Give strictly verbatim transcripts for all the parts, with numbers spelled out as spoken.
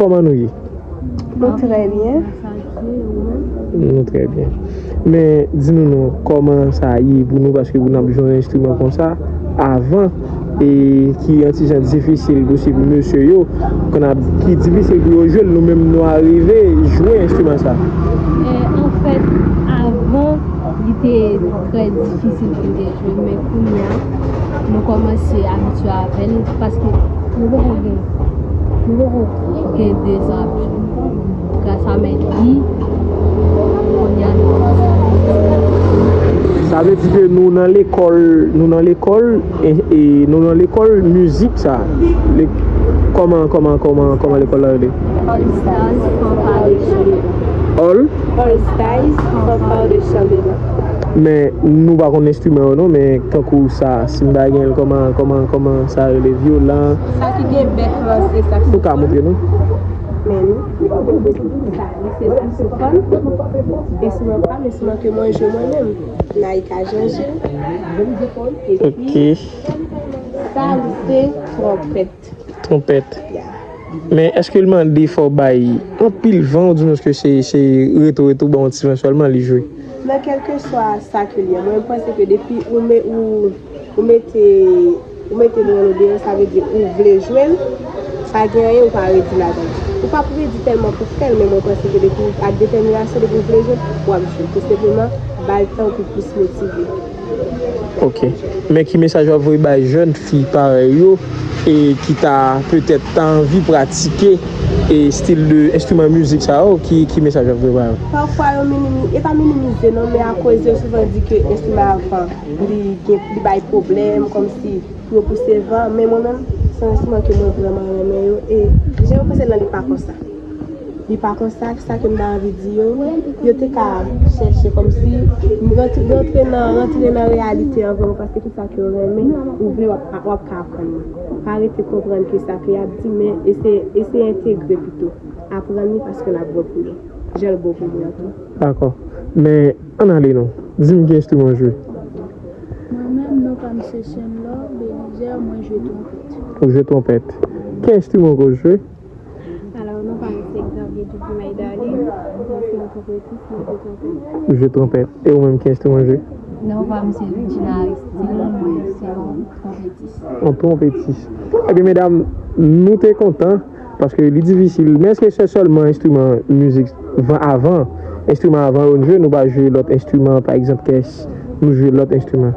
Kòman nou ye? Nou trè byen. Nou trè byen. Men, di nou non, kòman sa ye pou nou, paske pou n ap jwe yon enstriman konsa, avan, e ki yon ti jan difisil pou se mesye yo, konn ap, ki difisil pou yo jwe l, nou menm nou arive jwe enstriman sa. E, anfèt, avan, li te trè difisil pou n te jwe, men kounye a, nou kòmanse abitye avè l, paske nou poko gen, nou poko gen de zan ap jwe. Gras a Mèt Guy, kounye a nou kòmanse. Sa vle di ke nou nan lekòl, nou nan lekòl, e, e nou nan lekòl mizik sa. Le, kòman, kòman, kòman, kòman lekòl la rele? All Stars Fanfare de Chanbelan. All? All Stars Fanfare de Chanbelan. Men nou pa konn enstriman yo non, men tankou sa, si m ta gen l, kòman, kòman, kòman sa rele, vyola? Sa ki gen bèk lan se saksofòn. Ou ka montre nou? Men nou, sa, li se saksofòn. Enstriman pa m, enstriman ke mwen jwe mwen menm. Naïka Jean-Gilles. Epi, ok, sa, li se twonpèt. Twonpèt. Ya. Men èske l mande fò w bay anpil van, oubyen èske se, se reto, reto, ba w yon ti van sèlman li jwe? Men kèlkeswa sa ke l ye, mwen, m panse ke depi ou me-, ou, ou mete, ou mete bran ou deyò, sa vle di ou vle jwe l, pa gen anyen ou pa redi ladan l. Ou p ap redi tèlman pou fè l, men mwen panse ke depi ou ak detèminasyon, depi ou vle jwe l, w ap jwe l. Tou senpleman, ba l tan pou l plis motive. Ok. Men ki mesaj w ap voye bay jèn fi parèy yo, e ki ta, petèt, ta anvi pratike, e stil de enstriman mizik sa yo, ki, ki mesaj w ap voye bay yo? Pafwa yo minimi-, e pa minimize non, men akoz yo souvan di ke enstriman a van, li gen, li bay pwoblèm, kòmsi pou yo pouse van, men mwen menm, se yon enstriman ke mwen vrèman renmen yo, e jan yo panse nan li pa konsa. Li pa konsa, sa ke m ta anvi di yo, yo te ka chèche kòmsi rantre, rantre nan, rantre nan reyalite an vrèman, paske tout sa ke w renmen, ou vle, w ap, w ap ka aprann li. Pa rete konprann ke sa ke y ap di, men eseye, eseye entegre pito. Aprann li paske l ap bon pou yo. Jan l bon pou mwen an tou. Dakò. Men, ann ale non. Di m ki enstriman w jwe. Mwen menm, non pa m se Shenlor Belizaire, mwen jwe twonpèt. Ou jwe twonpèt. Ki enstriman ke w jwe? Alò, non pa m se Xavier Dupuy Maidali, mwen se yon twonpètis, mwen jwe twonpèt. Ou jwe twonpèt. E ou menm, ki enstriman w jwe? Non pa m se Regina Aristil, mwen se yon twonpètis. Yon twonpètis. Ebyen, medam, nou te kontan, paske li difisil. Men èske se sèlman enstriman mizik van avan, enstriman avan yo n jwe, nou pa jwe lòt enstriman, pa egzanp, kès, nou jwe lòt enstriman?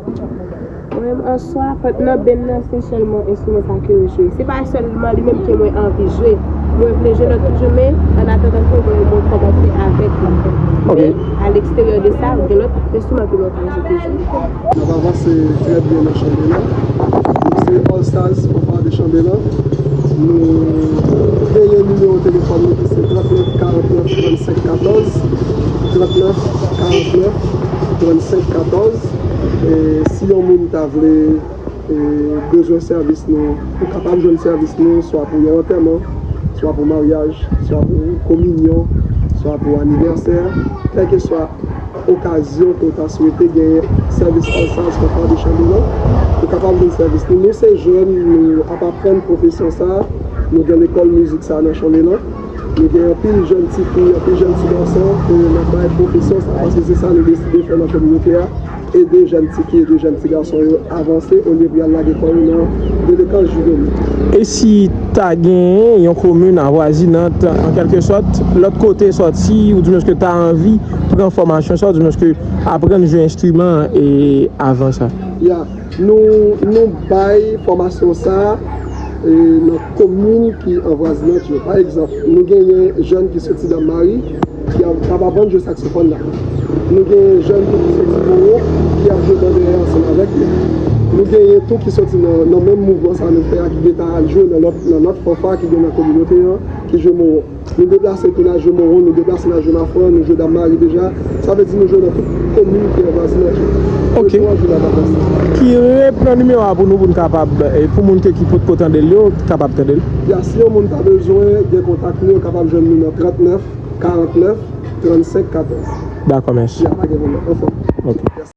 Mwen menm, an swa, nan band nan, se sèlman enstriman sa ke yo jwe. Se pa sèlman li menm ke mwen anvi jwe. Mwen vle jwe lòt toujou, men an atandan ke mwen, mwen kòmanse avèk li. Ok. Men, a leksteryè de sa, gen lòt enstriman ke mwen pa jwe toujou. N ap avanse trè byen nan chanbelan. Nou se All Stars Fanfare de Chanbelan. Nou genyen nimewo telefòn nou ki se trannèf karannèf trannsenk katòz, trannèf karannèf trannsenk katòz. E si yon moun ta vle, e, bezwen sèvis nou, ou kapab jwenn sèvis nou, swa pou yon antèman, swa pou maryaj, swa pou kominyon, swa pou anivèsè, kèlkeswa okazyon ke w ta swete genyen sèvis All Stars Fanfare de Chanbelan, ou kapab jwenn sèvis nou. Nou se jèn, nou ap aprann pwofesyon sa a. Nou gen lekòl mizik sa a nan Chanbelan. Nou gen anpil jèn tifi, anpil jèn ti gason ke n ap bay pwofesyon sa a, paske se sa nou deside fè nan kominote a, ede jèn tifi, ede jèn ti gason yo avanse olye pou y al lage kò yo nan delekans jivenil. E si ta genyen yon komin avwazinant, an kèlke sòt, lòt kote sòti, oudimwens ke ta anvi pran fòmasyon sa, oudimwens ke aprann jwe enstriman e avan sa? Ya, nou, nou bay fòmasyon sa a, e, nan komin ki anvwazinant yo. Pa egzanp, nou genyen jèn ki soti Dam Mari, ki ap, k ap aprann jwe saksofòn la. Nou gen jèn tou ki soti Moro, ki ap jwe bò dèyè ansanm avèk nou. Nou genyen tou ki soti nan, nan menm mouvman sa nou fè a, ki gentan al jwe nan lòt, nan lòt fanfa ki gen nan kominote an, ki jwe Moro. Nou deplase tou n al jwe Moro, nou deplase n al jwe Mafran, nou jwe Dam Mari deja. Sa vle di nou jwe nan tout komin ki anvwazinant yo. Ok. Jodi a, jwe nan Dam Mari. Ki repran nimewo a pou nou, pou n kapab, e, pou moun ke ki potko tande l yo, kapab tande l. Ya, si yon moun ta bezwen gen kontak nou, yo kapab jwenn nou nan trannèf karannèf trannsenk katòz. Dakò, mèsi. Ya, pa gen pwoblèm. Anfòm. Ok.